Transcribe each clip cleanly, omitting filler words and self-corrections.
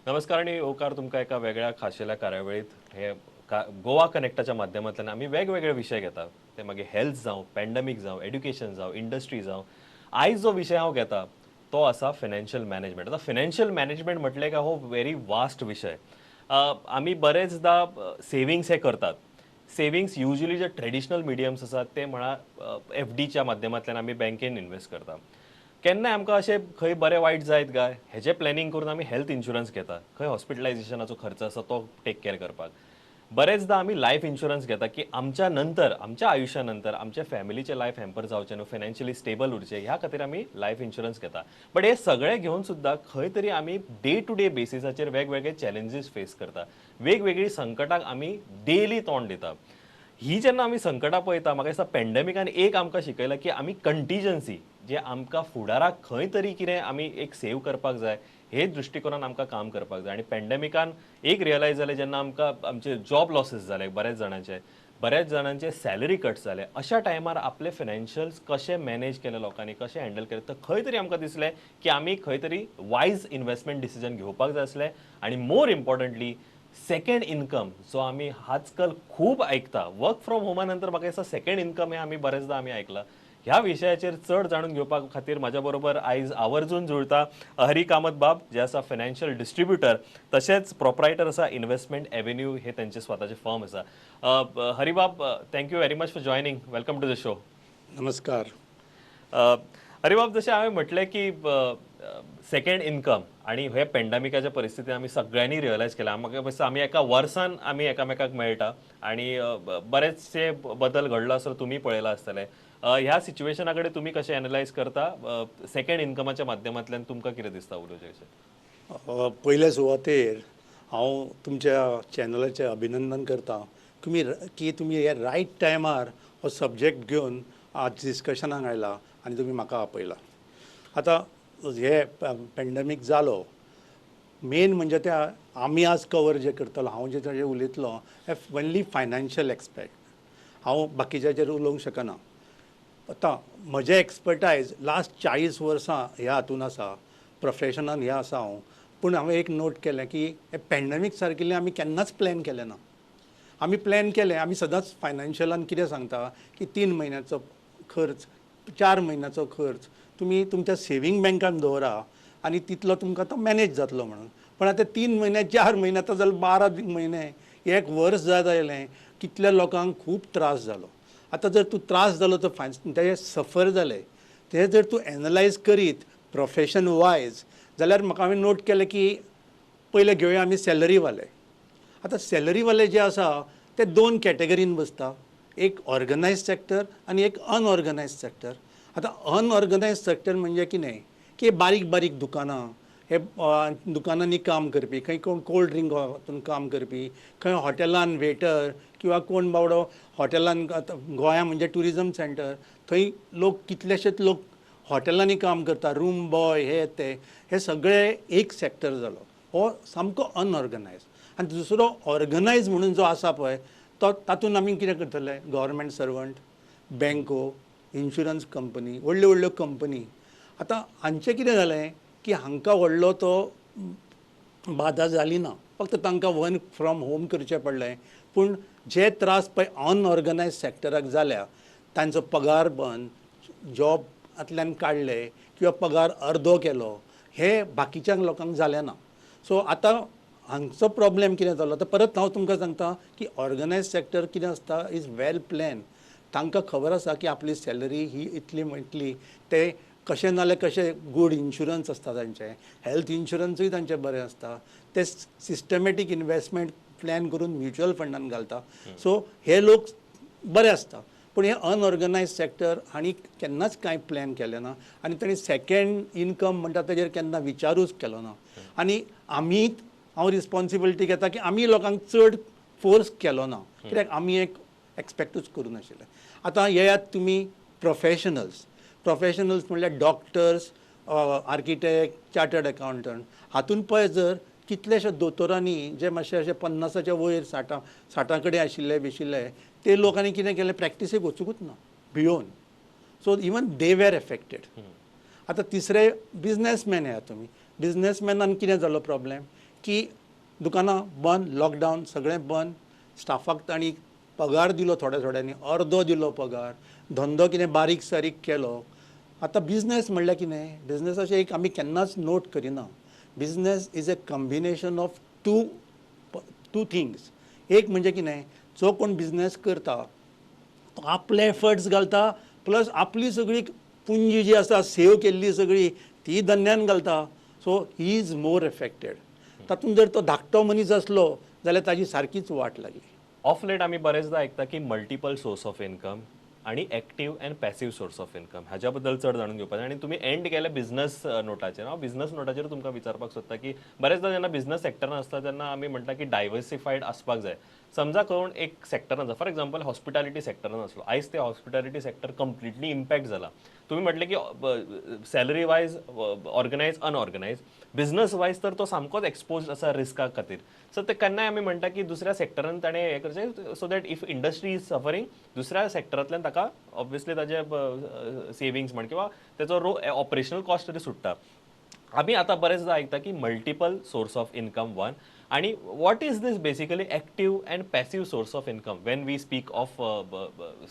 नमस्कार आनी येवकार तुमकां एका वेगळ्या खाशेल्या कार्यावळीत. हे गोवा कनेक्टाच्या माध्यमांतल्यान आमी वेगवेगळे विशय घेता, ते मागीर हेल्थ जावं, पॅन्डमीक जावं, एड्युकेशन जावं, इंडस्ट्री जावं. आयज जो विशय हांव घेता तो आसा फायनान्शियल मॅनेजमेंट. आतां फायनान्शियल मॅनेजमेंट म्हटलें काय हो व्हेरी वास्ट विशय. आमी बरेचदा सेविंग्स हे करतात. सेविंग्स युजली जे ट्रेडिशनल मिडियम्स आसात ते म्हळ्यार एफडीच्या माध्यमांतल्यान आमी बँकेन इन्वेस्ट करता. केन्नाय आमकां अशें खंय बरें वायट जायत काय हेजें प्लॅनिंग करून आमी हेल्थ इन्शुरन्स घेता. खंय हॉस्पिटलायझेशनाचो खर्च आसा तो टेक केअर करपाक. बरेचदा आमी लायफ इन्शुरन्स घेता की आमच्या नंतर, आमच्या आयुश्या नंतर आमच्या फॅमिलीचें लायफ हॅम्पर जावचें न्हू, फायनान्शियली स्टेबल उरचें ह्या खातीर आमी लायफ इन्शुरन्स घेता. बट हे सगळें घेवन सुद्दां खंय तरी आमी डे टू डे बेसिसाचेर वेगवेगळे चॅलेंजीस फेस करता, वेगवेगळी संकटाक आमी डेली तोंड दिता. ही जेन्ना आमी संकटां पळयता, म्हाका दिसता पॅन्डेमिकान एक आमकां शिकयलां की आमी कंटिजन्सी जे आमकां फुडाराक खंय तरी कितें आमी एक सेव करपाक जाय हे दृश्टिकोनान आमकां काम करपाक जाय. आनी पॅन्डेमिकान एक रियलायज जालें, जेन्ना आमकां आमचे जॉब लॉसीस जाले, बऱ्याच जाणांचे सॅलरी कट जाले, अशा टायमार आपले फायनान्शियल्स कशे मॅनेज केले लोकांनी, कशें हँडल केलें, तर खंय तरी आमकां दिसलें की आमी खंय तरी वायज इन्वेस्टमेंट डिसिजन घेवपाक जाय आसलें. आनी मोर इम्पॉर्टंटली सेकंड इन्कम जो आमी आजकाल खूब आयकता, वर्क फ्रॉम होमा नंतर म्हाका दिसता सेकंड इन्कम हे आमी बरेचदा आमी आयकलां. ह्या विशयाचेर चड जाणून घेवपा खातीर म्हाज्या बरोबर आयज आवर्जून जुळता हरी कामत बाब, जे आसा फायनान्शियल डिस्ट्रिब्युटर तशेंच प्रोप्रायटर आसा इन्व्हेस्टमेंट एव्हेन्यू हे तेंचे स्वताचे फर्म आसा. हरीबाब, thank you very much for joining. Welcome to the show. नमस्कार. हरीबाब, जशें हांवें म्हटलें की सेकंड इन्कम आनी हे पेंडमिकाच्या परिस्थितीन आमी सगळ्यांनी रियलायज केलां. म्हाका दिसता आमी एका वर्सान आमी एकामेकाक मेळटा आनी बरेचशे बदल घडलो आसलो, तुमी पळयला आसतलें. ह्या सिच्युएशना कडेन तुमी कशें एनलायज करता? सेकंड इन्कमाच्या माध्यमांतल्यान तुमकां कितें दिसता उलोवचें अशें? पयल्या सुवातेर हांव तुमच्या चॅनलाचें अभिनंदन करता तुमी की तुमी हे रायट टायमार हो सब्जेक्ट घेवन आज डिस्कशनाक आयला आनी तुमी म्हाका आपयला. आतां हे पेंडमीक जालो, मेन म्हणजे त्या आमी आज कवर जे करतलो, हांव जे ताजेर उलयतलो हे ओन्ली फायनान्शियल एक्सपेक्ट. हांव बाकीच्याचेर उलोवंक शकना. आतां म्हजें एक्सपर्टायज लास्ट 40 वर्सां ह्या हातून आसा, प्रोफेशनान ह्या आसा हांव. पूण हांवें एक नोट केलें की हे पॅन्डमीक सारकिल्लें आमी केन्नाच प्लॅन केलें ना. आमी प्लॅन केलें, आमी सदांच फायनान्शियलान कितें सांगता की 3 म्हयन्याचो खर्च, 4 म्हयन्याचो खर्च तुमी तुमच्या सेवींग बँकान दवरा आनी तितलो तुमकां तो मॅनेज जातलो म्हणून. पण आतां 3 म्हयने, 4 म्हयने, आतां जाले 12 म्हयने, एक वर्स जायत आयलें. कितल्या लोकांक खूब त्रास जालो. आतां जर तूं त्रास जालो तर फायन तेजे सफर जाले ते जर तूं एनलायज करीत प्रोफेशन वायज जाल्यार म्हाका हांवें नोट केलें की पयले घेवया आमी सॅलरीवाले. आतां सॅलरीवाले जे आसा ते दोन कॅटेगरीन बसता, एक ऑर्गनायज सॅक्टर आनी एक अनऑर्गनायज सॅक्टर. आतां अनऑर्गनायज सॅक्टर म्हणजे कितें की बारीक बारीक दुकानां, हे दुकानांनी काम करपी, खंय कोण कोल्ड ड्रिंक हातून काम करपी, खंय हॉटेलान वेटर किंवा कोण बाबडो हॉटेलान. आतां गोंया म्हणजे ट्युरिजम सेंटर, थंय लोक कितलेशेच लोक हॉटेलांनी काम करता, रूम बॉय हे ते, हे सगळे एक सॅक्टर जालो. हो सामको अनऑर्गनायज. आनी दुसरो ऑर्गनायज म्हणून जो आसा पळय तो, तातूंत आमी कितें करतले? गव्हर्मेंट सर्वंट, बँको, इन्शुरन्स कंपनी, व्हडल्यो व्हडल्यो कंपनी. आतां हांचें कितें जालें की हांकां व्हडलो तो बादा जाली ना, फक्त तांकां वर्क फ्रॉम होम करचें पडलें. पूण जे त्रास पळय अनऑर्गनायज सॅक्टराक जाल्या, तांचो पगार बंद, जॉबांतल्यान काडले किंवा पगार अर्दो केलो, हे बाकीच्या लोकांक जालें ना. सो आतां हांगचो प्रॉब्लेम कितें जालो? आतां परत हांव तुमकां सांगता की ऑर्गनायज सॅक्टर कितें आसता is well plan. तांकां खबर आसा की आपली सॅलरी ही इतली मेळटली, ते कशें नाल्यार कशें गूड इन्शुरन्स आसता तांचें, हेल्थ इन्शुरन्सूय तांचें बरें आसता, ते सिस्टमॅटीक इन्वेस्टमेंट प्लॅन करून म्युच्युअल फंडान घालता. सो हे लोक बरे आसता. पूण हे अनऑर्गनायज सॅक्टर हांणी केन्नाच कांय प्लॅन केलें ना आनी तांणी सेकंड इनकम म्हणटा तेजेर केन्ना विचारूच केलो ना. आनी आमी, हांव रिस्पॉन्सिबिलिटी घेता की आमी लोकांक चड फोर्स केलो ना, कित्याक आमी एक एक्सपेक्टूच करूं नाशिल्लें. आतां येयात तुमी प्रोफेशनल्स. प्रोफेशनल्स म्हणल्यार डॉक्टर्स, आर्किटेक्ट, चार्टर्ड अकावंटंट. हातून पळय जर कितलेशे दोतोरांनी जे मातशे अशे 50च्या वयर, 60 कडेन आशिल्ले बिशिल्ले, ते लोकांनी कितें केलें? प्रॅक्टिसेक वचुंकूच ना भियोन. So even they were affected. आतां तिसरे बिजनेसमॅन येया तुमी. बिजनेसमॅनान कितें जालो प्रॉब्लेम की की दुकानां बंद, लॉकडावन सगळें बंद, स्टाफाक तांणी पगार दिलो थोड्या थोड्यांनी, अर्दो दिलो पगार, धंदो कितें बारीक सारीक केलो. आतां बिजनेस म्हणल्यार कितें, बिजनेसाचें एक आमी केन्नाच नोट करिना. Business is a combination of two things. एक म्हणजे कितें, जो कोण बिजनेस करता तो आपले एफर्ट्स घालता, प्लस आपली सगळी पुंजी जी आसा सेव केल्ली सगळी ती धंद्यान घालता. So he is more affected. तातूंत जर तो धाकटो मनीस आसलो जाल्यार ताजी सारकीच वाट लागली. ऑफ लेट आमी बरेचदा आयकता की मल्टिपल सोर्स ऑफ इन्कम आणि active and passive source of income हाज्या बद्दल चड जाणून घेवपाक जाय. आनी तुमी एंड केले बिझनस नोटाचेर. हांव बिझनस नोटाचेर तुमकां विचारपाक सोदता की बरेचदा जेन्ना बिझनस सेक्टरान आसता तेन्ना आमी म्हणटा की डायवर्सिफायड आसपाक जाय. समजा कोण एक सेक्टरान आसा, फॉर एक्झाम्पल हॉस्पिटॅलिटी सेक्टरान आसलो, आयज ते हॉस्पिटॅलिटी सेक्टर कंप्लिटली इम्पॅक्ट जाला. तुमी म्हटलें की salary wise organise unorganise, business wise तर तो सामकोच एक्सपोज आसा रिस्का खातीर. सो ते केन्नाय आमी म्हणटा की दुसऱ्या सेक्टरान ताणें हें करचें, so that if industry is suffering, दुसऱ्या सेक्टरांतल्यान ताका ऑब्वियसली ताजे सेविंग्स म्हण किंवा तेचो रो ऑपरेशनल कॉस्ट तरी सुट्टा. आमी आतां बरेचदा आयकता की multiple source of income one, आनी what is this basically active and passive source of income when we speak of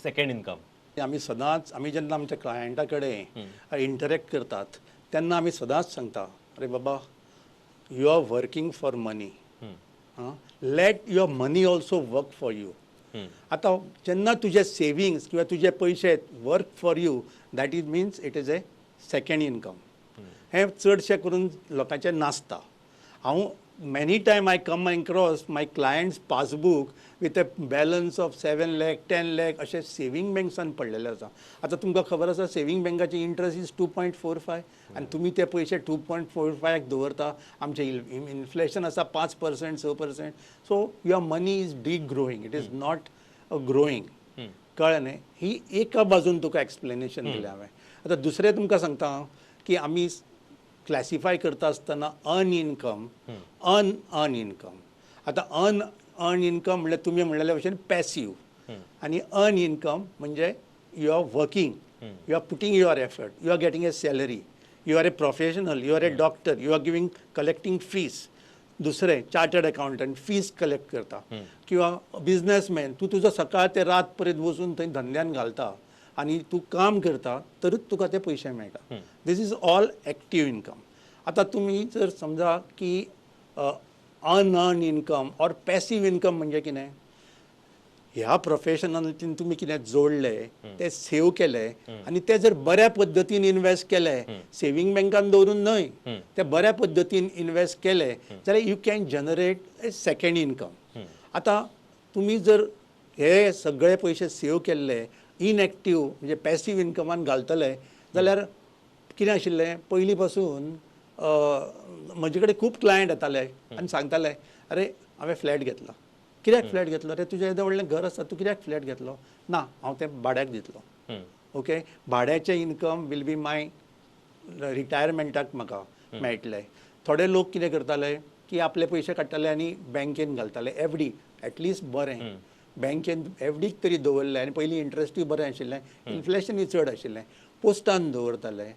second income? आमी सदांच, आमी जेन्ना आमच्या क्लायंटा कडेन इंटरेक्ट करतात तेन्ना आमी सदांच सांगता, अरे बाबा, you are working for money, let your money also work for you. आतां जेन्ना तुजे सेविंग्स किंवा तुजे पयशे work for you, that is means it is a second income. हें चडशें करून लोकांचें नासता. हांव many time I come across my clients passbook with a balance of 7 lakh 10 lakh अशें सेवींग बँक्सान पडलेले आसा. आतां तुमकां खबर आसा सेवींग बँकाची इंट्रस्ट is 2.45 आनी तुमी ते पयशे 2.45 दवरता. आमचें इन्फ्लेशन आसा 5% 6%. So your money is degrowing, it is not growing. कळ्ळें न्ही? ही एका बाजून तुका एक्सप्लेनेशन दिलें हांवें. आतां दुसरें तुमकां सांगता हांव की आमी क्लासिफाय करता आसतना अर्न इनकम, अनअर्न इनकम. आतां अनअर्न इनकम म्हणल्यार तुमी म्हणलेल्या भशेन पॅसीव, आनी अर्न इनकम म्हणजे you are working, you are putting your effort, you are getting a salary, you are a professional, you are a doctor, you are giving collecting fees. दुसरें chartered accountant fees collect करता, किंवा businessman, तूं तुजो सकाळ ते रात पर्यंत वचून थंय धंद्यान घालता आनी तूं काम करता तरूच तुका ते पयशे मेळटा. This is all active income. आतां तुमी जर समजा की unearned income or passive income म्हणजे कितें, ह्या प्रोफेशनांतल्यान तुमी कितें जोडले ते सेव केले आनी ते जर बऱ्या पद्दतीन इनवेस्ट केले, सेवींग बँकान दवरून न्हय, ते बऱ्या पद्दतीन इनवेस्ट केले जाल्यार you can generate a second income. आतां तुमी जर हे सगळे पयशे सेव केल्ले इनएक्टीव म्हणजे पॅसीव इनकमान घालतले जाल्यार कितें आशिल्लें, पयलीं पासून म्हजे कडेन खूब क्लायंट येताले आनी सांगताले, अरे हांवें फ्लॅट घेतला. कित्याक फ्लॅट घेतलो रे, तुजें येदें व्हडलें घर आसा, तूं कित्याक फ्लॅट घेतलो? ना, हांव तें भाड्याक दितलो. ओके, भाड्याचें इनकम will be my रिटायरमेंटाक म्हाका मेळटलें. थोडे लोक कितें करताले की आपले पयशे काडटाले आनी बँकेन घालताले, एफडी एटलिस्ट बरें बँकेन एफडीक तरी दवरले, आनी पयलीं इंट्रस्टूय बरें आशिल्लें, इन्फ्लेशनूय चड आशिल्लें, पोस्टान दवरताले,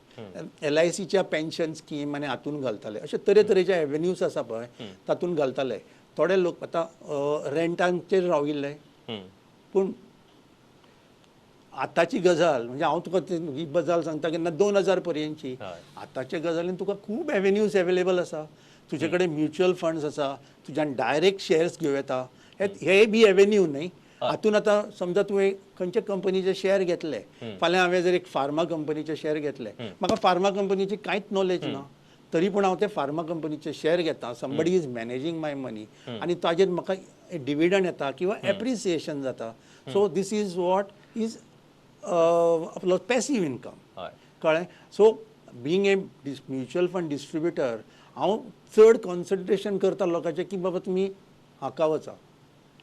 एलआयसीच्या पेन्शन स्कीम आनी हातून घालताले. अशे तरेतरेचे एवेन्यूज आसा पळय तातूंत घालताले. थोडे लोक आतां रेंटांचेर राविल्ले. पूण आतांची गजाल म्हणजे हांव तुका ही गजाल सांगता केन्ना 2000 पर्यंतची. आतांच्या गजालीन तुका खूब एवेन्यूज एवेलेबल आसा. तुजे कडेन म्युच्युअल फंड्स आसा, तुज्यान डायरेक्ट शेयर्स घेवं येता. हे बी एवेन्यू न्हय. हातून आतां समजा तुवें खंयच्या कंपनीचे शेअर घेतले, फाल्यां हांवें जर एक फार्मा कंपनीचे शेअर घेतले, म्हाका फार्मा कंपनीची कांयच नॉलेज ना, तरी पूण हांव ते फार्मा कंपनीचे शेअर घेता, somebody is managing my money आनी ताजेर म्हाका डिविडंड येता किंवा एप्रिसिएशन जाता. So this is what is आपलो पॅसीव इनकम. कळ्ळें? So being a mutual fund distributor हांव चड कॉन्सन्ट्रेशन करता लोकांचें की बाबा तुमी हाका वचा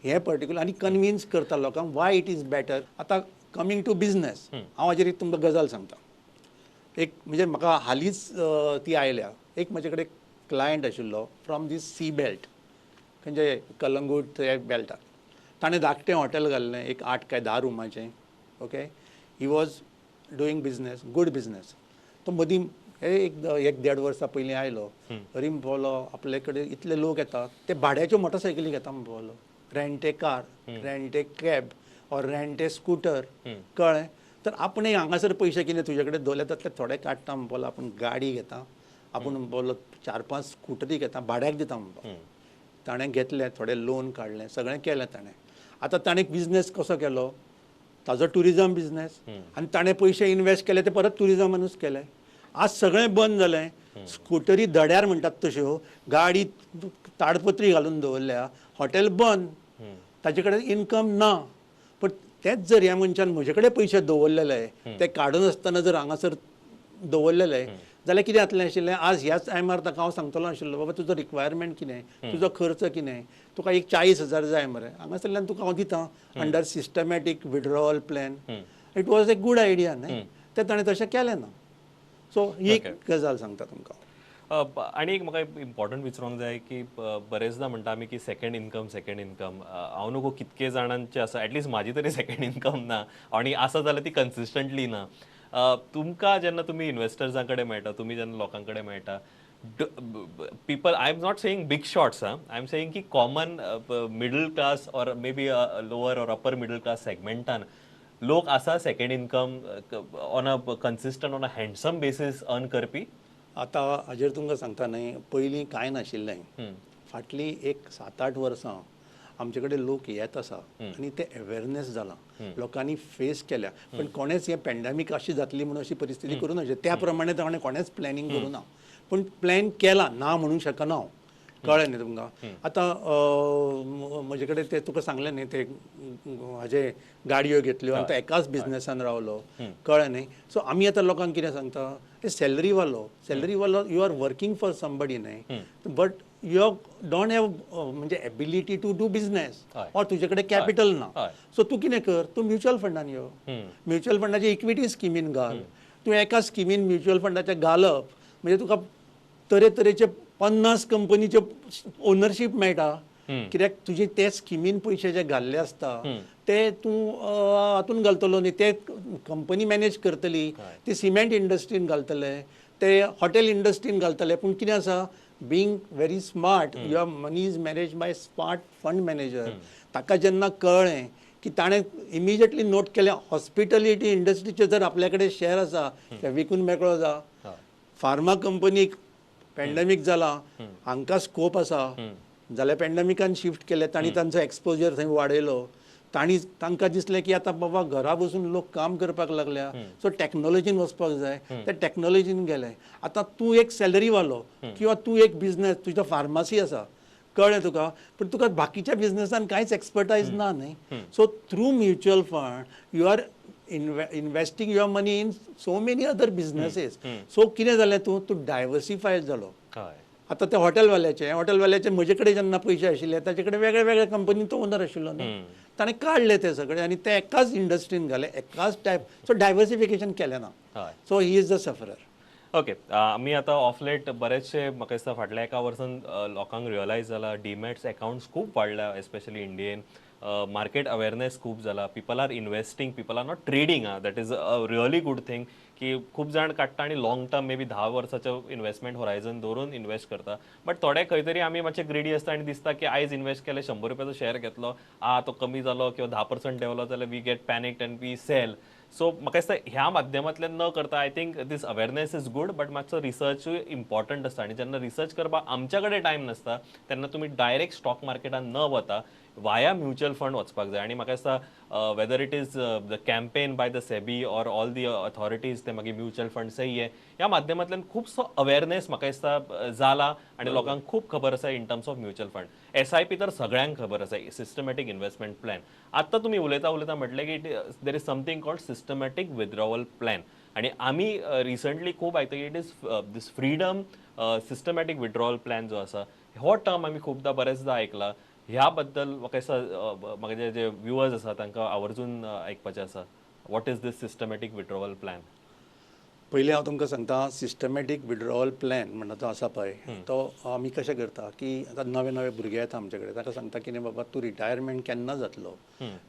हें पर्टिक्युलर, आनी कन्विन्स करता लोकांक why it is better. आतां कमींग टू बिजनेस, हांव हाजेर एक तुमकां गजाल सांगता. एक म्हणजे म्हाका हालींच ती आयल्या. एक म्हजे कडेन क्लायंट आशिल्लो फ्रॉम these C belt, खंयचे कलंगूट बेल्टाक. ताणें धाकटें हॉटेल घाल्लें, एक 8 काय 10 रुमाचें. Okay, he was doing business, good business. तो मदीं एक देड वर्सां पयलीं आयलो तरी म्हणपालो आपले कडेन इतले लोक येतात ते भाड्याच्यो मोटरसायकली घेता म्हणपालो, rent a car, rent a cab or rent a scooter. कळ्ळें? तर आपण हांगासर पयशे कितें तुजे कडेन दवरले तातले थोडे काडटा म्हणपालो, आपूण गाडी घेता, आपूण म्हणपालो 4-5 स्कुटरी घेता भाड्याक दिता म्हणपालो. ताणें घेतलें, थोडें लोन काडलें, सगळें केलें ताणें. आतां ताणें बिजनेस कसो केलो, ताजो ट्युरिजम बिजनेस, आनी ताणें पयशे इन्वेस्ट केले ते परत ट्युरिजमानूच केले. आज सगळें बंद जालें, स्कुटरी धड्यार म्हणटात तश्यो, गाडी ताडपत्री घालून दवरल्या, हॉटेल बंद, ताजे कडेन इनकम ना. पण तेच जर ह्या मनशान म्हजे कडेन पयशे दवरलेले ते काडून आसतना जर हांगासर दवरलेले जाल्यार कितें जातलें आशिल्लें? आज ह्याच टायमार ताका हांव सांगतलो आशिल्लो, बाबा तुजो रिक्वायरमेंट कितें, तुजो खर्च कितें, तुका एक 40,000 जाय मरे, हांगासरल्यान तुका हांव दिता under systematic withdrawal plan. It was a good idea न्हय, तें ताणें तशें केलें ना. सो ही एक गजाल सांगता तुमकां. आनी एक म्हाका इम्पॉर्टंट विचारूंक जाय की बरेचदा म्हणटा आमी की सेकंड इनकम, सेकंड इनकम, हांव नको कितके जाणांचे आसा, एटलिस्ट म्हाजी तरी सेकंड इनकम ना आनी आसा जाल्यार ती कन्सिस्टंटली ना. तुमकां जेन्ना तुमी इन्वेस्टर्सां कडेन मेळटा, तुमी जेन्ना लोकां कडेन मेळटा, people, I am not saying big shots, ah, I am saying की common middle class or maybe lower or upper middle class सेगमेंटान लोक आसा second income on a consistent, on a handsome basis earn करपी? आतां हाजेर तुमकां सांगता न्हय, पयलीं कांय नाशिल्लें. फाटलीं एक 7-8 वर्सां आमचे कडेन लोक येत आसा आनी ते अवेरनेस जालां, लोकांनी फेस केल्या. पण कोणेच हें पॅन्डेमीक अशी जातली म्हणून अशी परिस्थिती करूं नाशिल्ली, त्या प्रमाणे ताणें कोणेच प्लॅनिंग करूं ना, पूण प्लॅन केला ना म्हणूंक शकना हांव. कळ्ळें न्ही तुमकां? आतां म्हजे कडेन ते तुका सांगलें न्ही, ते हाजे गाडयो घेतल्यो आनी तो एकाच बिजनेसान रावलो. कळ्ळें न्ही? सो आमी आतां लोकांक कितें सांगता, ते सॅलरीवालो, सॅलरीवालो you are working for somebody न्ही, बट you don't have म्हणजे ability to do business or तुजे कडेन कॅपिटल ना. सो तूं कितें कर, तूं म्युच्युअल फंडान यो, म्युच्युअल फंडाचे इक्विटी स्किमीन घाल. तूं एका स्किमीन म्युच्युअल फंडाचे घालप म्हणजे तुका तरेतरेचे 50 कंपनीचे ओनरशीप मेळटा, कित्याक तुजे ते स्किमीन पयशे जे घाल्ले आसता ते तूं हातून घालतलो न्ही, ते कंपनी मॅनेज करतली, ती सिमेंट इंडस्ट्रीन घालतले, ते हॉटेल इंडस्ट्रीन घालतले. पूण कितें आसा, being very smart, your money is manage by smart fund manager. ताका जेन्ना कळ्ळें की ताणें इमिजिएटली नोट केलें, हॉस्पिटलिटी इंडस्ट्रीचे जर आपल्या कडेन शेअर आसा ते विकून मेकळो जा, फार्मा कंपनीक पॅन्डेमीक जाला हांकां स्कोप आसा जाल्यार पॅन्डेमिकान शिफ्ट केलें, तांणी तांचो एक्सपोजर थंय वाडयलो. तांणी तांकां दिसलें की आतां बाबा घरा बसून लोक काम करपाक लागल्या, सो टॅक्नोलॉजीन वचपाक जाय, ते टॅक्नोलॉजीन गेले. आतां तूं एक सॅलरीवालो किंवा तूं एक बिजनेस, तुजो फार्मासी आसा, कळ्ळें तुका, पूण तुका बाकीच्या बिजनेसान कांयच एक्सपर्टायज ना न्ही. So through mutual fund you are investing your money in so many other businesses. So कितें जालें, तूं तूं डायवर्सिफाय जालो. आतां ते हॉटेलवाल्याचे, हॉटेलवाल्याचे म्हजे कडेन जेन्ना पयशे आशिल्ले ताचे कडेन वेगळे वेगळे कंपनीन तो ओनर आशिल्लो न्ही, ताणें काडले ते सगळे आनी ते एकाच इंडस्ट्रीन घाले, एकाच टायप. सो डायवर्सिफिकेशन केलें ना. So he is the sufferer. Okay, आमी आतां ऑफ लेट बरेचशे म्हाका दिसता फाटल्या एका वर्सान लोकांक रियलायज जाला डीमॅट्स अकाउंट्स खूब वाडल्या, एस्पेशली इंडियेन मार्केट अवेरनेस खूब जाला, people are investing, people are not trading. Ah, that is a really good thing की खूब जाण काडटा आनी long term may be 10 वर्साचो इन्वेस्टमेंट होरायझन दवरून इन्वेस्ट करता. बट थोडे खंय तरी आमी मातशे ग्रिडी आसता आनी दिसता की आयज इन्वेस्ट केले 100 रुपयाचो शेअर घेतलो, आ तो कमी जालो किंवा 10% देंवलो जाल्यार we get panicked and we sell. So म्हाका दिसता ह्या माध्यमांतल्यान न करता I think this awareness is good, but मातसो रिसर्चूय इम्पॉर्टंट आसता. आनी जेन्ना रिसर्च करपाक आमच्या कडेन टायम नासता तेन्ना तुमी डायरेक्ट स्टॉक मार्केटान न वता वाया म्युच्युअल फंड वचपाक जाय. आनी म्हाका दिसता whether it is the campaign by the SEBI or all the authorities, ते मागीर म्युच्युअल फंड सही आहे ह्या माध्यमांतल्यान खुबसो अवेरनेस म्हाका दिसता जाला आनी लोकांक खूब खबर आसा in terms of mutual fund. SIP तर सगळ्यांक खबर आसा, सिस्टमॅटीक इन्वेस्टमेंट प्लॅन. आत्तां तुमी उलयता उलयता म्हटलें की there is something called systematic withdrawal plan. आनी आमी रिसंटली खूब आयकता की it is this freedom systematic withdrawal plan जो आसा, हो टर्म आमी खुबदां बरेचदां आयकला. ह्या बद्दल म्हाका दिसता म्हाजे जे व्युअर्स आसा तांकां आवर्जून आयकपाचें आसा, what is this systematic withdrawal plan? पयलीं हांव तुमकां सांगता, सिस्टमॅटीक विड्रॉवल प्लॅन म्हणटा तो आसा पळय, तो आमी कशें करता की आतां नवे नवे भुरगे येता आमचे कडेन, ताका सांगता की न्ही बाबा तूं रिटायरमेंट केन्ना जातलो,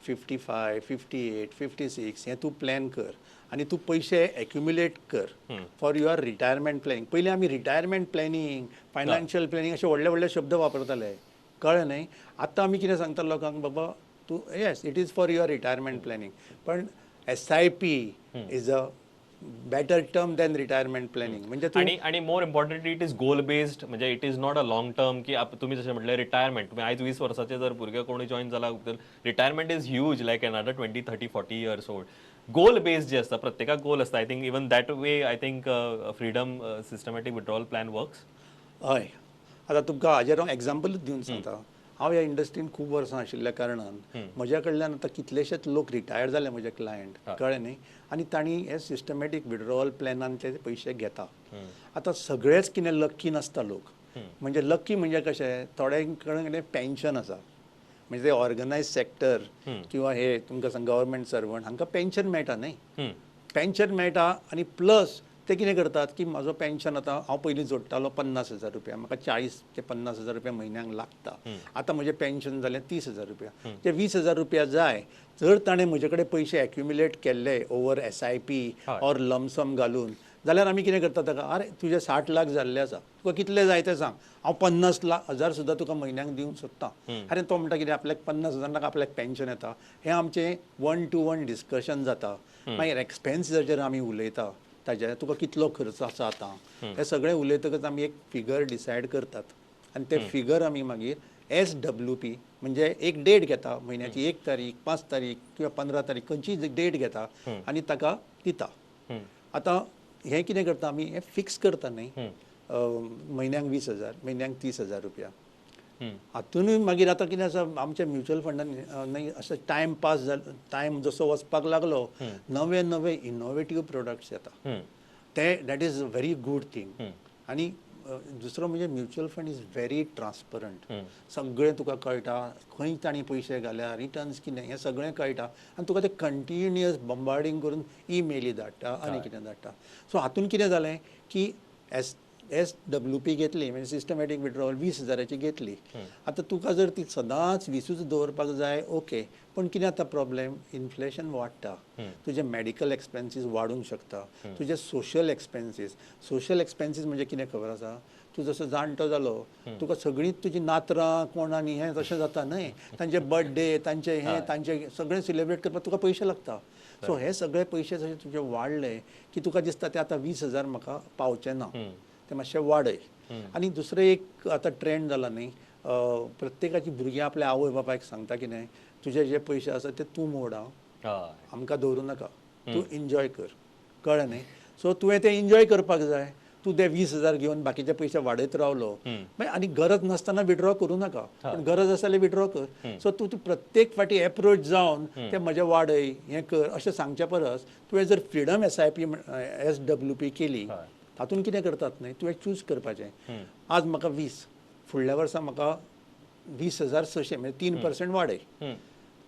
55, 58, 56 हें तूं प्लॅन कर आनी तूं पयशे एक्युमुलेट कर फॉर your retirement planning. पयलीं आमी रिटायरमेंट प्लॅनिंग, फायनान्शियल प्लॅनिंग अशे व्हडले व्हडले शब्द वापरताले, कळ्ळें न्ही. आतां आमी कितें सांगता लोकांक, बाबा तूं yes it is for your retirement planning, पण SIP is a better term than retirement planning. म्हणजे तूं आणि more importantly it is goal based, म्हणजे it is not a long term की तुम्ही जशें म्हटलें रिटायरमेंट, तुम्ही आयज 20 वर्साचे जर भुरगे कोणी जॉईन जाला, retirement is huge, like another 20, 30, 40 years old. Goal based जे आसता, प्रत्येकाक गोल आसता. I think even that way I think Freedom systematic withdrawal plan works. हय, आतां तुमकां हाजेर हांव एग्जाम्पलूच दिवन सांगता. हांव ह्या इंडस्ट्रीन खूब वर्सां आशिल्ल्या कारणान म्हज्या कडल्यान आतां कितलेशेच लोक रिटायर जाले, म्हजे क्लायंट, कळ्ळें न्ही, आनी तांणी हे सिस्टमॅटीक विड्रॉवल प्लॅनान ते पयशे घेता. आतां सगळेच कितें लक्की नासता लोक, म्हणजे लक्की म्हणजे कशें, थोड्यां कडेन कितें पेन्शन आसा, म्हणजे ते ऑर्गनायज सेक्टर किंवा हे तुमकां सांग गव्हर्मेंट सर्वंट हांकां पेन्शन मेळटा न्ही, पेन्शन मेळटा आनी प्लस ते कितें करतात की म्हाजो पेन्शन आतां हांव पयलीं जोडटालो 50,000 रुपया, म्हाका 40 ते 50,000 रुपया म्हयन्यांक लागता, आतां म्हजें पेन्शन जालें 30,000 रुपया, ते 20,000 रुपया जाय. जर ताणें म्हजे कडेन पयशे एक्युमुलेट केल्ले over SIP or lump sum घालून, जाल्यार आमी कितें करता ताका, आरे तुजे 60 लाख जाल्ले आसा, तुका कितले जाय ते सांग, हांव 50,000 सुद्दां तुका म्हयन्याक दिवंक सोदता. आरे तो म्हणटा कितें आपल्याक 50,000 नाका, आपल्याक पेन्शन येता. हें आमचें 1 to 1 discussion जाता. मागीर एक्सपेन्सीसाचेर आमी उलयता, ताजे तुका कितलो खर्च आसा आतां, हें सगळें उलयतकच आमी एक फिगर डिसायड करतात आनी ते फिगर आमी मागीर SWP म्हणजे एक डेट घेता, म्हयन्याची 1 तारीख, 5 तारीख किंवा 15 तारीख, खंयचीय डेट घेता आनी ताका दिता. आतां हें कितें करता आमी, हें फिक्स करता न्ही, म्हयन्याक 20,000, म्हयन्याक 30,000 रुपया. हातूनय मागीर आतां कितें आसा, आमच्या म्युच्युअल फंडान न्ही अशें टायम पास जालो, टायम जसो वचपाक लागलो नवे नवे इनोवेटीव प्रोडक्ट्स येता, ते that is a very good thing. आनी दुसरो म्हणजे mutual fund is very transparent, सगळें तुका कळटा, खंय तांणी पयशे घाल्या, रिटर्न्स कितें, हें सगळें कळटा आनी तुका ते कंटिन्युअस बॉम्बार्डींग करून ईमेली धाडटा आनी कितें धाडटा. सो हातून कितें जालें की SWP घेतली, म्हणजे सिस्टमॅटीक विड्रॉवल 20,000 घेतली. आतां तुका जर ती सदांच 20ूच दवरपाक जाय, ओके, पण कितें आतां प्रॉब्लेम, इन्फ्लेशन वाडटा, तुजे मॅडिकल एक्सपेन्सीस वाडूंक शकता, तुजे सोशल एक्सपेन्सीस, सोशल एक्सपेन्सीस म्हणजे कितें खबर आसा, तूं जसो जाणटो जालो तुका सगळीं तुजी नातरां कोण आनी हें तशें जाता न्हय, तांचे बर्थडे, तांचे हें, तांचे सगळें सेलिब्रेट करपाक तुका पयशे लागता. सो हे सगळे पयशे जशे तुजे वाडले की तुका दिसता ते आतां 20,000 म्हाका पावचे ना, ते मातशे वाडय. आनी दुसरें एक आतां ट्रेंड जाला न्ही, प्रत्येकाची भुरगीं आपल्या आवय बापायक सांगता की न्ही, तुजे जे पयशे आसा ते तूं मोड, आमकां दवरूं नाका, तूं एन्जॉय कर, कळ्ळें न्ही. सो तुवें तें एन्जॉय करपाक जाय, तूं ते 20,000 घेवन बाकीचे पयशे वाडयत रावलो मागीर, आनी गरज नासतना विड्रॉ करूं नाका, पूण गरज आसा जाल्यार विड्रॉ कर. सो तूं प्रत्येक फावटी एप्रोच जावन ते म्हजें वाडय हें कर अशें सांगचे परस तुवें जर फ्रिडम SIP SWP केली, तातूंत कितें करतात न्ही, तुवें चूज करपाचें, आज म्हाका 20, फुडल्या वर्सा म्हाका 20,600, म्हणजे 3% वाडय,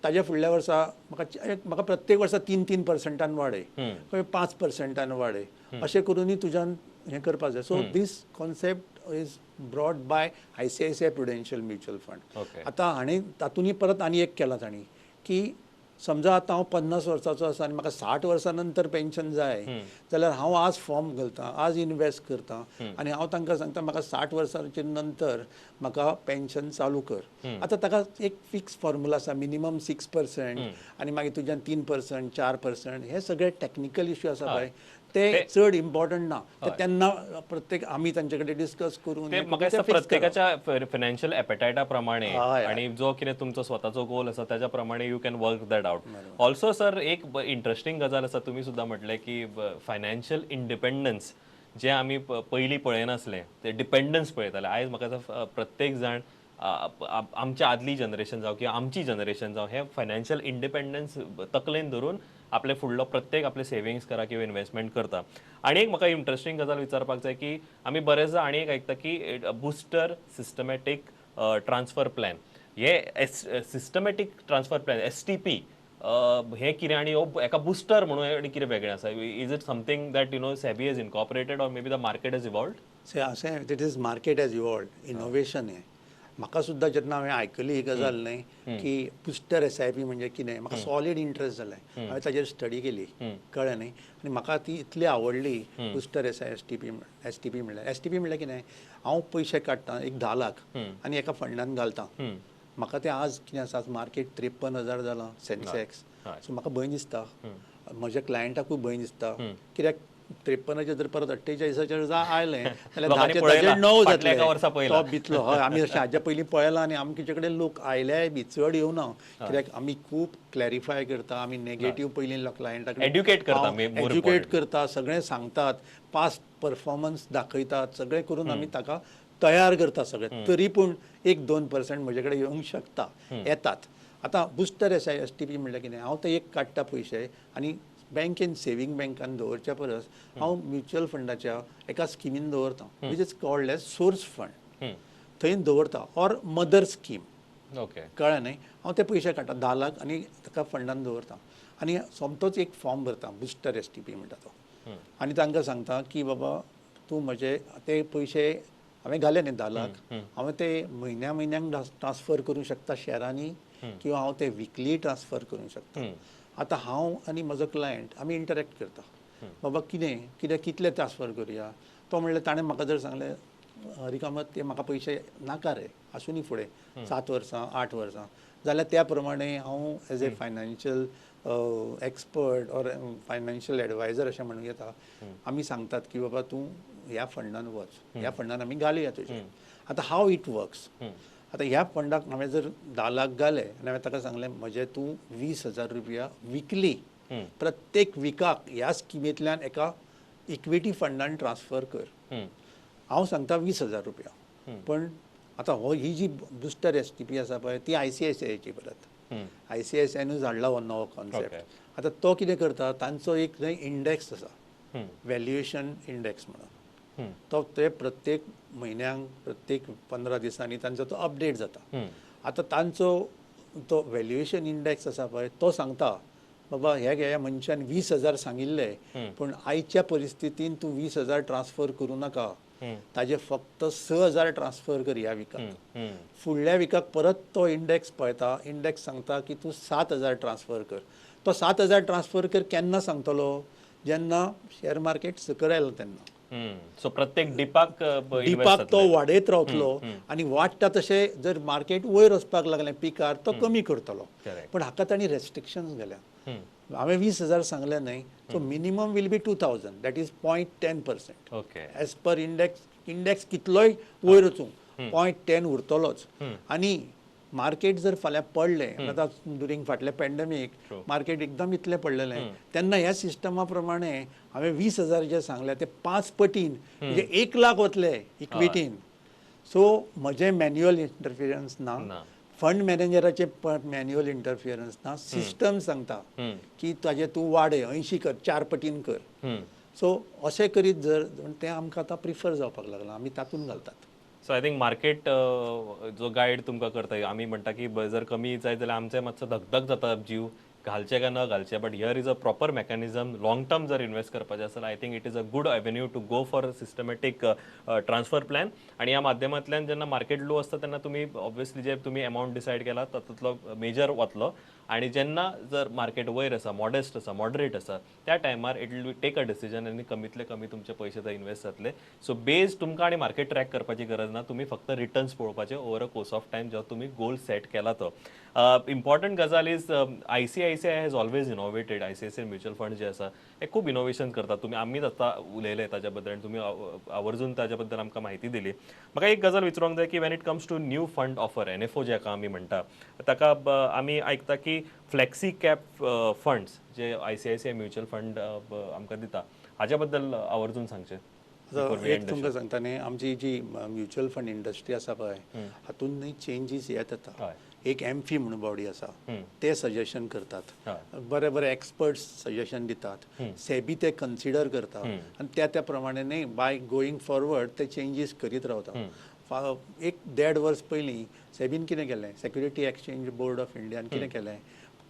ताज्या फुडल्या वर्सा म्हाका म्हाका प्रत्येक वर्सा 3-3% वाडय, खंय 5% वाडय, अशें करूनय तुज्यान हें करपाक जाय. So this concept is brought by ICICI Prudential mutual fund. आतां हाणें तातूंतय परत आनी एक केलां तांणी की समजा आतां हांव 50 वर्साचो आसा आनी म्हाका 60 वर्सां नंतर पेन्शन जाय, जाल्यार हांव आज फॉर्म घालता, आज इनवेस्ट करता आनी हांव तांकां सांगता म्हाका 60 वर्सांचे नंतर म्हाका पेन्शन चालू कर. आतां ताका एक फिक्स फॉर्मुला आसा, मिनिमम 6% आनी मागीर तुज्यान 3%, 4%, हे सगळे टॅक्निकल इश्यू आसा पळय, ते चड इम्पॉर्टंट ना, तेन्ना प्रत्येक आमी तांचे कडेन डिस्कस करून ते म्हाका दिसता प्रत्येकाच्या फायनान्शियल एपेटायटा प्रमाणे आणि जो कितें तुमचो स्वताचो गोल आसा त्याच्या प्रमाणे you can work that out. Also sir एक इंट्रस्टिंग गजाल आसा, तुमी सुद्दां म्हटलें की फायनान्शियल इंडिपेंडन्स जे आमी पयलीं पळयनासले ते डिपेंडन्स पळयताले, आयज म्हाका प्रत्येक जाण आमच्या आदली जनरेशन जावं किंवा आमची जनरेशन जावं, हे फायनान्शियल इंडिपेंडन्स तकलेन धरून आपले फुडलो प्रत्येक आपले सेविंग्स करा किंवा इन्व्हेस्टमेंट करता. आनी एक म्हाका इंट्रस्टिंग गजाल विचारपाक जाय की आमी बरेचदा आनी एक आयकता की बुस्टर सिस्टमॅटीक ट्रान्सफर प्लॅन, हे सिस्टमॅटीक ट्रान्सफर प्लॅन STP हें कितें आनी हो एका बुस्टर म्हणून आनी कितें वेगळें आसा? Is it something that SEBI has incorporated or maybe the market has evolved? से अशें, it is market has evolved, innovation हें. म्हाका सुद्दां जेन्ना हांवें आयकली ही गजाल न्ही की बुस्टर एसआयपी म्हणजे कितें, म्हाका सॉलीड इंट्रस्ट जालें. हांवें ताजेर स्टडी केली, कळ्ळें न्ही, आनी म्हाका ती इतली आवडली बुस्टर एसआय एसटीपी. एसटीपी म्हणल्यार, एसटीपी म्हणल्यार कितें, हांव पयशे काडटा एक 10 लाख आनी एका फंडान घालता. म्हाका तें आज कितें आसा, आज मार्केट 53,000 जालां सेन्सेक्स. सो म्हाका भंय दिसता, म्हज्या क्लायंटाकूय भंय दिसता, कित्याक 53चेर जर परत 48चेर जर आयलें जाल्यार लोकांनी 10चे पळयलां, ताजेर 9 फाटल्या जातले. एका वर्सा पळयलां. तो भितलो. हय, आमी अशें हाज्या पयलीं पळयलां आनी आमचे कडेन लोक आयल्याय बी, चड येवना, कित्याक आमी खूब क्लॅरिफाय करता. आमी नेगेटीव पयलीं क्लायंटा कडेन Educate करता, more educate importantly. करता, सगळें सांगतात, पास्ट परफॉर्मन्स दाखयतात, सगळें करून आमी ताका तयार करता सगळें. तरी पूण 1-2% म्हजे कडेन येवंक शकता, येतात. आतां बुस्टर एसआय एसटीपी म्हणल्यार कितें, हांव ते एक काडटा पयशे आनी बँकेन, सेवींग बँकान दवरच्या परस हांव म्युच्युअल फंडाच्या एका स्किमीन दवरता, which is called as source fund. थंय दवरता ऑर मदर स्कीम. कळ्ळें न्ही? हांव ते पयशे काडटा 10 लाख आनी ताका फंडान दवरता आनी सोमतोच एक फॉर्म भरता, बुस्टर एसटीपी म्हणटा तो, आनी तांकां सांगता की बाबा, तूं म्हजे ते पयशे हांवें घाले न्ही 10 लाख, हांवें ते म्हयन्या म्हयन्याक ट्रान्सफर करूंक शकता शॅरांनी किंवा हांव ते विकली ट्रान्सफर करूंक शकता. आतां हांव आनी म्हजो क्लायंट आमी इंटरेक्ट करता, बाबा कितें कितें कितले ट्रान्सफर करुया. तो म्हणल्यार ताणें म्हाका जर सांगलें, हरी कामत, ते म्हाका पयशे नाका रे, आसूं फुडें 7 वर्सां 8 वर्सां, जाल्यार त्या प्रमाणे हांव as a financial expert or financial advisor अशें म्हणूं येता, आमी सांगतात की बाबा, तूं ह्या फंडान वच, ह्या फंडान आमी घालुया तुजे. आतां how it works, आतां ह्या फंडाक हांवें जर 10 लाख घाले आनी हांवें ताका सांगलें, म्हजे तूं 20,000 रुपया विकली प्रत्येक विकाक ह्या स्किमींतल्यान एका इक्विटी फंडान ट्रान्सफर कर. हांव सांगता 20,000 रुपया, पण आतां हो ही जी बुस्टर एसटीपी आसा पळय, ती आयसीआयसीआयची परत. आयसीआयसीआयनूच हाडला हो नवो कॉन्सेप्ट. आतां तो कितें करता, तांचो एक थंय इंडेक्स आसा, व्हॅल्युएशन इंडेक्स म्हणून. तो ते प्रत्येक म्हयन्याक, प्रत्येक 15 दिसांनी तांचो तो अपडेट जाता. आतां तांचो तो व्हॅल्युएशन इंडेक्स आसा पळय, तो सांगता, बाबा, ह्या ह्या मनशान 20,000 सांगिल्ले, पूण आयच्या परिस्थितीन तूं 20,000 ट्रान्सफर करूं नाका, ताजे फक्त 6,000 ट्रान्सफर कर ह्या विकाक. फुडल्या विकाक परत तो इंडेक्स पळयता, इंडेक्स सांगता की तूं 7,000 ट्रान्सफर कर. तो 7,000 ट्रान्सफर कर केन्ना सांगतलो? जेन्ना शेअर मार्केट सकयल आयलो तेन्ना. सो प्रत्येक डिपाक डिपाक तो वाडयत रावतलो आनी वाडटा तशें जर मार्केट वयर वचपाक लागलें पिकार, तो कमी करतलो. पण हाका तांणी रेस्ट्रिक्शन्स घाल्या. हांवें 20,000 सांगलें न्हय, so minimum will be 2,000, that is 0.10%. As per index, index कितलोय वयर वचूं, 0.10 उरतलोच. आनी मार्केट जर फाल्यां पडलें, आतां ड्युरींग फाटलें पॅन्डेमीक मार्केट एकदम इतलें पडलेलें, तेन्ना ह्या सिस्टमा प्रमाणे हांवें 20,000 जे सांगले ते पांच पटीन म्हणजे 1 लाख वतले इक्विटीन. सो म्हजें मॅन्युअल इंटरफिरन्स ना, फंड मॅनेजराचें मॅन्युअल इंटरफिरन्स ना. सिस्टम सांगता की ताजें तूं वाडय, 80 कर, चार पटीन कर. सो अशें करीत जर तें आमकां आतां प्रिफर जावपाक लागलां, आमी तातूंत घालतात. सो I think market जो गायड तुमकां करता, आमी म्हणटा की जर कमी जायत जाल्यार आमचें मातसो धकधक जाता जीव, घालचे काय न घालचे, but here is a proper mechanism. Long term जर इन्व्हेस्ट करपाचें आसा, I think it is a good avenue to go for systematic transfer plan. आनी ह्या माध्यमांतल्यान जेन्ना मार्केट लो आसता तेन्ना तुमी ऑब्वियसली जे तुमी अमावंट डिसायड केला तातूंतलो मेजर वतलो आनी जेन्ना जर मार्केट वयर आसा, मॉडेस्ट आसा, मॉडरेट आसा, त्या टायमार it will take a decision आनी कमीतले कमी तुमचे पयशे थंय इन्व्हेस्ट जातले. सो बेज तुमकां आनी मार्केट ट्रॅक करपाची गरज ना, तुमी फक्त रिटर्न्स पळोवपाचे over a course of time जेन्ना तुमी गोल सेट केला तो. इम्पॉर्टंट गजाल is ICICI has always innovated. ICICI mutual fund जे आसा हे खूब इनोवेशन करतात. तुमी आमीच आतां उलयले ताच्या बद्दल आनी तुमी आवर्जून ताच्या बद्दल आमकां म्हायती दिली. म्हाका एक गजाल विचारूंक जाय की when it comes to new fund offer, NFO जाका आमी म्हणटा, ताका आमी आयकता की फ्लेक्सी कॅप फंड्स जे आयसीआयसीआय म्युच्युअल फंड आमकां दिता, हाज्या बद्दल आवर्जून सांगचें. आतां एक तुमकां सांगता न्ही, आमची जी म्युच्युअल फंड इंडस्ट्री आसा पळय, हातूंत न्ही चेंजीस येत येता. एक एम्फी म्हणून बॉडी आसा, ते सजेशन करतात, बरे बरे एक्सपर्ट्स सजेशन दितात, सेबी ते कन्सिडर करता आनी त्या त्या प्रमाणे न्ही बाय गोईंग फॉरवर्ड ते चेंजीस करीत रावता. एक देड वर्स पयलीं सेबीन कितें केलें, सेक्युरिटी एक्सचेंज बोर्ड ऑफ इंडियान कितें केलें,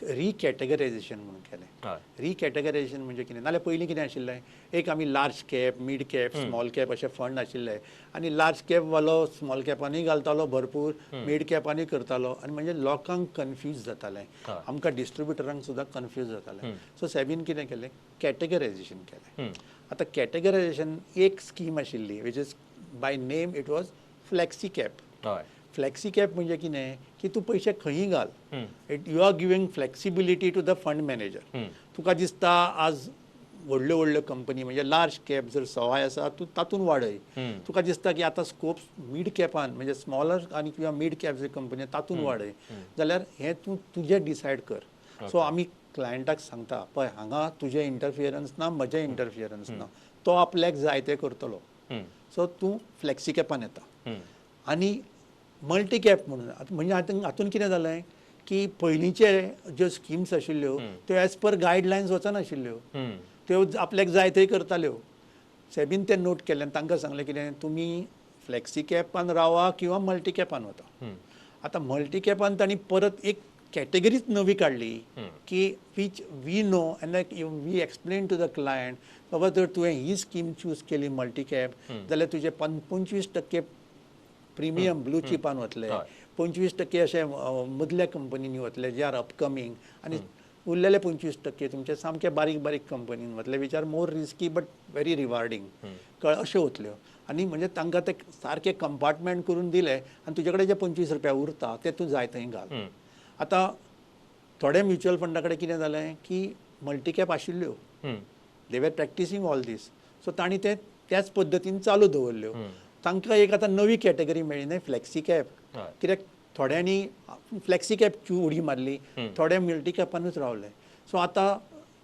रिकॅटेगरायझेशन म्हणून केलें. रिकॅटेगरायझेशन म्हणजे कितें, नाल्यार पयलीं कितें आशिल्लें, एक आमी large cap, mid cap, small cap अशे फंड आशिल्ले आनी लार्ज कॅप वालो स्मॉल कॅपानूय घालतालो भरपूर, मीड कॅपानूय करतालो आनी म्हणजे लोकांक कन्फ्यूज जातालें, आमकां डिस्ट्रिब्युटरांक सुद्दां कन्फ्यूज जातालें. सो सेबीन कितें केलें, कॅटेगरायझेशन केलें. आतां कॅटेगरायझेशन एक स्कीम आशिल्ली which is by name it was flexi cap. Flexi cap म्हणजे कितें की तूं पयशे खंयी घाल, it you are giving flexibility to the fund manager. तुका दिसता आज व्हडल्यो व्हडल्यो कंपनी म्हणजे लार्ज कॅप जर सवाय आसा तूं तातूंत वाडय, तुका दिसता की आतां स्कोप मीड कॅपान म्हणजे स्मॉलर आनी किंवा मीड कॅप जे कंपनी तातूंत वाडय, जाल्यार हें तूं तुजें डिसायड कर. सो आमी क्लायंटाक सांगता पळय हांगा तुजें इंटरफियरन्स ना, म्हजें इंटरफियरन्स ना, तो आपल्याक जाय तें करतलो. सो तूं फ्लॅक्सी कॅपान येता. आनी मल्टी कॅप म्हणून म्हणजे आतां हातून कितें जालें की पयलींचे ज्यो स्किम्स आशिल्ल्यो त्यो एज पर गायडलायन्स वचनाशिल्ल्यो, त्यो आपल्याक जाय थंय करताल्यो. सेबीन तें नोट केलें आनी तांकां सांगलें कितें, तुमी फ्लॅक्सी कॅपान रावा किंवा मल्टी कॅपान वता. आतां मल्टी कॅपान तांणी परत एक कॅटेगरीच नवी काडली की which we know and we explain to the client, बाबा जर तुवें ही स्कीम चूज केली मल्टी कॅप जाल्यार तुजें 25% प्रिमियम ब्लू चिपान वतले, 25% अशे मदल्या कंपनींनी वतले जे are upcoming, आनी उरलेले 25% तुमचे सामके बारीक बारीक कंपनीन वतले which are more risky but very rewarding, कळ अश्यो वतल्यो. आनी म्हणजे तांकां ते सारके कंपार्टमेंट करून दिले आनी तुजे कडेन जे 25 रुपया उरता ते तूं जाय थंय घाल. आतां थोडे म्युच्युअल फंडा कडेन कितें जालें की मल्टी कॅप आशिल्ल्यो, they were practising all this, so तांणी ते त्याच पद्दतीन चालू दवरल्यो. तांकां एक आतां नवी कॅटेगरी मेळ्ळी न्हय, फ्लॅक्सी कॅप. कित्याक थोड्यांनी फ्लॅक्सी कॅपची उडी मारली, थोडे मल्टी कॅपानूच रावले. सो आतां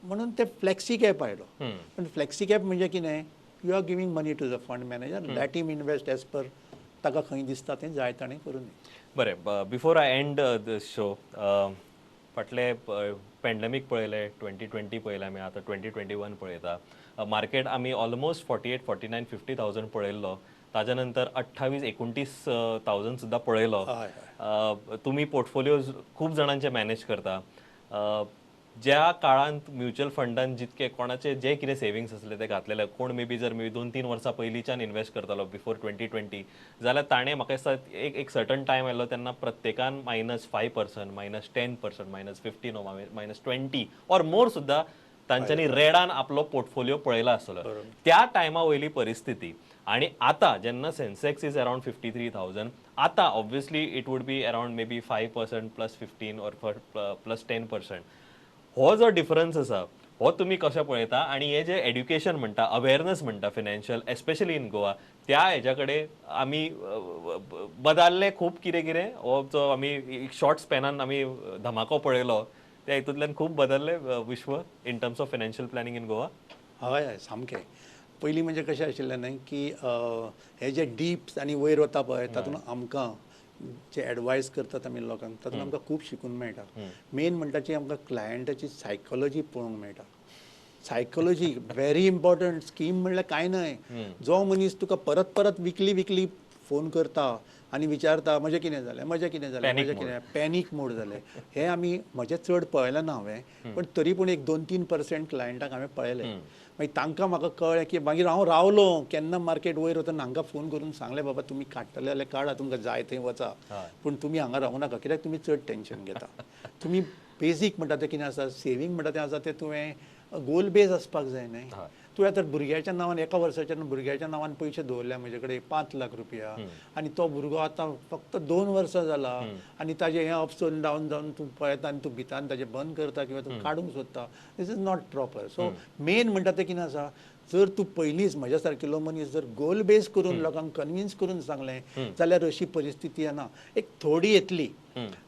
म्हणून ते फ्लॅक्सी कॅप आयलो. पण फ्लॅक्सी कॅप म्हणजे कितें, you are giving money to the fund manager, let him invest as per ताका खंय दिसता तें जाय ताणें करूं. बरें, before I end this show, फाटले पॅन्डेमीक पळयले, 2020 पळयलें आमी, आतां 2021 पळयता. मार्केट आमी ऑलमोस्ट 48, 49, 50,000 पळयल्लो, ताज्या नंतर 28, 29,000 सुद्दां पळयलो. तुमी पोर्टफोलियोज खूब जाणांचे मॅनेज करता. ज्या काळांत म्युच्युअल फंडान जितके कोणाचे जे कितें सेविंग्स आसले ते घातलेले, कोण मे बी जर मे बी 2-3 वर्सां पयलींच्यान इन्वेस्ट करतालो बिफोर 2020 जाल्यार ताणें म्हाका दिसता एक सर्टन टायम आयलो तेन्ना प्रत्येकान -5%, -10%, -15 or -20 or मोर सुद्दां तांच्यांनी रेडान आपलो पोर्टफोलियो पळयला आसतलो. त्या टायमा वयली परिस्थिती आणि आता जेन्ना सेन्सेक्स is around 53,000, आता obviously it would be around maybe 5% +15 or +10%, हो जो डिफरन्स आसा हो तुमी कशें पळयता? आनी हे जे एड्युकेशन म्हणटा, अवेरनस म्हणटा फिनान्शियल, एस्पेशली इन गोवा, त्या हेज्या कडेन आमी बदलले खूब कितें कितें, हो जो आमी एक शॉर्ट स्पॅनान आमी धमाको पळयलो त्या हितूंतल्यान खूब बदलले विश्व in terms of financial planning in Goa. हय हय सामकें. पयलीं म्हणजे कशें आशिल्लें न्हय की हे जे डीप्स आनी वयर वता पळय तातूंत आमकां जे एडवायस करतात आमी लोकांक तातूंत आमकां खूब शिकूंक मेळटा. मेन म्हणटा ती आमकां क्लायंटाची सायकोलॉजी पळोवंक मेळटा. Psychology very important. स्कीम म्हणल्यार कांय न्हय, जो मनीस तुका परत परत विकली विकली फोन करता आनी विचारता म्हजें कितें जालें, म्हजें कितें जालें, म्हजें कितें, पॅनीक मोड जालें, हें आमी म्हजें चड पळयलें ना हांवें, पण तरी पूण एक 2-3% क्लायंटाक हांवें पळयलें. मागीर तांकां म्हाका कळ्ळें की मागीर हांव रावलो केन्ना मार्केट वयर वतना हांकां फोन करून सांगलें बाबा तुमी काडटले जाल्यार काडा, तुमकां जाय थंय वचा, पूण तुमी हांगा रावूं नाका कित्याक तुमी चड टेंशन घेता. तुमी बेजीक म्हणटा तें कितें आसा, सेवींग म्हणटा तें आसा तें तुवें गोल बेज आसपाक जाय न्हय. तुवें आतां भुरग्याच्या नांवान एका वर्साच्या भुरग्याच्या नांवान पयशे दवरल्या म्हजे कडेन 5 लाख रुपया, आनी तो भुरगो आतां फक्त 2 वर्सां जाला आनी ताजें हें अप्स आनी डावन जावन तूं पळयता आनी तूं भितान ताजें बंद करता किंवा तूं काडूंक सोदता, this is not proper. So main म्हणटा तें कितें आसा, जर तूं पयलींच म्हज्या सारकिलो मनीस जर गोल बेज करून लोकांक कन्विन्स करून सांगलें जाल्यार अशी परिस्थिती येना, एक थोडी येतली.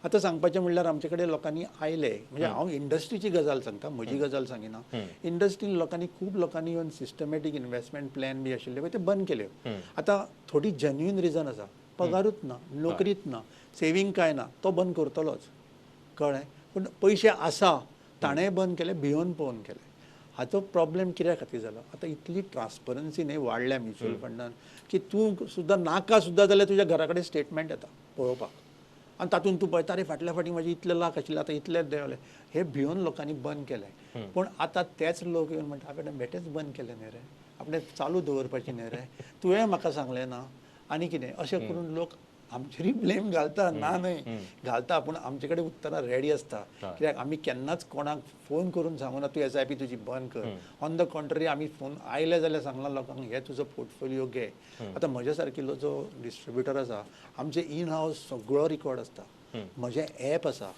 आतां सांगपाचें म्हणल्यार आमचे कडेन लोकांनी आयले, म्हणजे हांव इंडस्ट्रीची गजाल सांगता, म्हजी गजाल सांगिना. इंडस्ट्रीन लोकांनी खूब लोकांनी येवन सिस्टमॅटीक इन्वेस्टमेंट प्लॅन बी आशिल्ले पळय ते बंद केल्यो. आतां थोडी जेन्युइन रिजन आसा, पगारूच ना, नोकरीच ना, सेवींग कांय ना, तो बंद करतलोच, कळ्ळें. पूण पयशे आसा ताणें बंद केले, भियोन पळोवन केले. हाचो प्रॉब्लेम कित्या खातीर जालो, आतां इतली ट्रान्सपरन्सी न्हय वाडल्या म्युच्युअल फंडान की तूं सुद्दां नाका सुद्दां जाल्यार तुज्या घरा कडेन स्टेटमेंट येता पळोवपाक. आनी तातूंत तूं पळयता, अरे फाटल्या फाटीं म्हजे इतले लाख आशिल्ले, आतां इतले देंवले. हे भिवन लोकांनी बंद केलें. पूण आतां तेच लोक येवन म्हणटा, आपणें बेठेच बंद केलें न्ही रे, आपणें चालू दवरपाचें न्ही रे, तुवें म्हाका सांगलें ना आनी कितें. अशें करून लोक आमचेरूय ब्लेम घालता. ना न्हय घालता, पूण आमचे कडेन उत्तरां रेडी आसता. कित्याक आमी केन्नाच कोणाक फोन करून सांगूना तूं एसआयपी तुजी बंद कर. ऑन the contrary, आमी फोन आयले जाल्यार सांगला लोकांक, हे तुजो पोर्टफोलियो घे. आतां म्हज्या सारकिल्लो जो डिस्ट्रिब्युटर आसा, आमचे इन हावस सगळो रिकॉर्ड आसता. म्हजें एप आसा,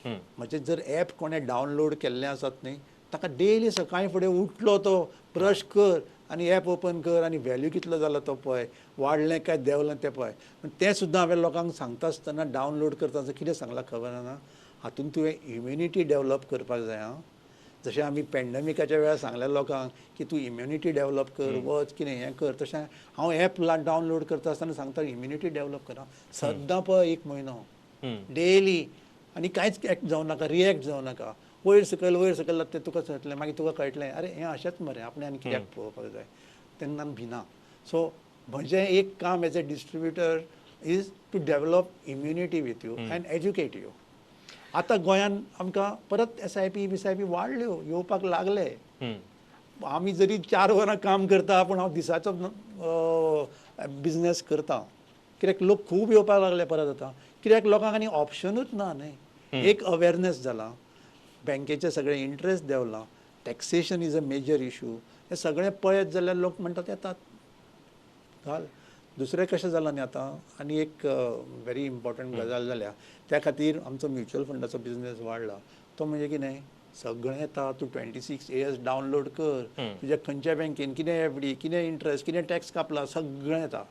म्हजें जर एप कोणें डावनलोड केल्लें आसत न्ही, ताका डेली सकाळीं फुडें उठलो तो ब्रश कर आनी एप ओपन कर आनी व्हॅल्यू कितलो जाला तो पळय, वाडलें काय देंवलें तें पळय. तें सुद्दां हांवें लोकांक सांगता आसतना, डावनलोड करता आसतना कितें सांगलां खबर आसा? हातूंत तुवें इम्युनिटी डेवलप करपाक जाय. आं, जशें आमी पेंडमिकाच्या वेळार सांगलें लोकांक की तूं इम्युनिटी डेवलप कर, वच कितें हें कर, तशें हांव एप डावनलोड करता आसतना सांगता इम्युनिटी डेवलप कर सद्दां पळय एक म्हयनो डेली, आनी कांयच एक्ट जावं नाका, रिएक्ट जावं नाका. वयर सकयल वयर सकयल तें तुका जातलें, मागीर तुका कळटलें अरे हें अशेंच मरे, आपणें आनी कित्याक पळोवपाक जाय, तेन्ना भिना. सो म्हजें एक काम as a distributor is to develop immunity with you and educate you. आतां गोंयान आमकां परत एसआयपी बीसायपी वाडल्यो, येवपाक लागले. आमी जरी 4 वरां काम करता, पूण हांव दिसाचो बिजनेस करता, कित्याक लोक खूब येवपाक लागले परत आतां. कित्याक लोकांक आनी ऑप्शनूच ना न्ही. एक अवेरनेस जाला, बँकेचे सगळे interest देंवला, taxation is a major issue. हें सगळें पळयत जाल्यार लोक म्हणटात येतात घाल. दुसरें कशें जालां न्ही आतां, आनी एक व्हेरी इम्पॉर्टंट गजाल जाल्या, त्या खातीर आमचो म्युच्युअल फंडाचो बिजनेस वाडला. तो म्हणजे कितें, सगळें येता, तूं 26AS download कर, तुज्या खंयच्या बँकेन कितें एफडी, कितें इंट्रस्ट, कितें टॅक्स कापला, सगळें येता.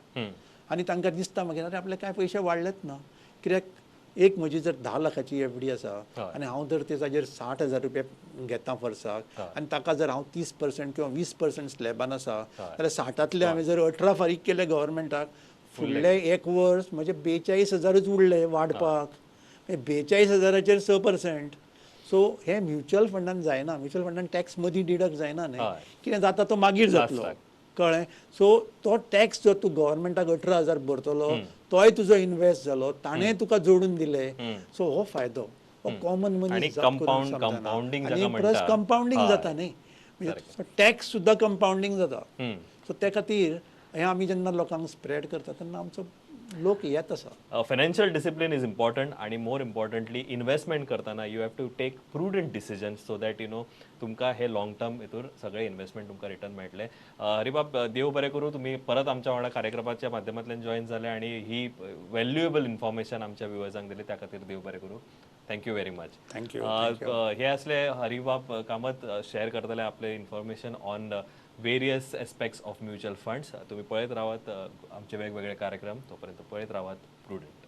आनी तांकां दिसता मागीर अरे आपले कांय पयशे वाडलेच ना. कित्याक एक म्हजी जर 10 लाखाची एफडी आसा आनी हांव जर ताजेर 60,000 रुपया घेता वर्साक, आनी ताका जर हांव 30% किंवा 20% स्लॅबान आसा जाल्यार 60तांतले हांवें जर 18 फारीक केले गव्हर्मेंटाक, फुडले एक वर्स म्हजे 42,000च उरले वाडपाक. 42,000चेर 6%. सो हे म्युच्युअल फंडान जायना, म्युच्युअल फंडान टॅक्स मदीं डिडक्ट जायना न्ही, कितें जाता तो मागीर जातलो, कळ्ळें. सो तो टॅक्स जर तूं गव्हर्मेंटाक 18,000 भरतलो, तोय तुजो इन्वेस्ट जालो, ताणें तुका जोडून दिले. सो हो फायदो, हो कॉमन मनीस प्लस कंपाउंडींग जाता न्ही, म्हणजे टॅक्स सुद्दां कंपाउंडींग जाता. सो त्या खातीर हें आमी जेन्ना लोकांक स्प्रेड करता तेन्ना आमचो लोक येत आसा. फायनान्शियल डिसिप्लीन is important, आनी मोर इम्पॉर्टंटली इन्व्हेस्टमेंट करतना you have to take prudent decision so that you know तुमकां हे लॉंग टर्म हितूर सगळे इन्व्हेस्टमेंट तुमकां रिटर्न मेळटले. हरिबाब, देव बरें करूं, तुमी परत आमच्या वांगडा कार्यक्रमाच्या माध्यमांतल्यान जॉयन जाले आनी ही व्हॅल्युएबल इन्फॉर्मेशन आमच्या व्युवर्सांक दिली, त्या खातीर देव बरें करूं. Thank you very much. Thank you. हे असले हरिबाब कामत शेअर करतले आपले information on various aspects of mutual funds. तुम्ही पळयत रावात आमचे वेगवेगळे कार्यक्रम, तोपर्यंत पळयत रावात प्रुडंट.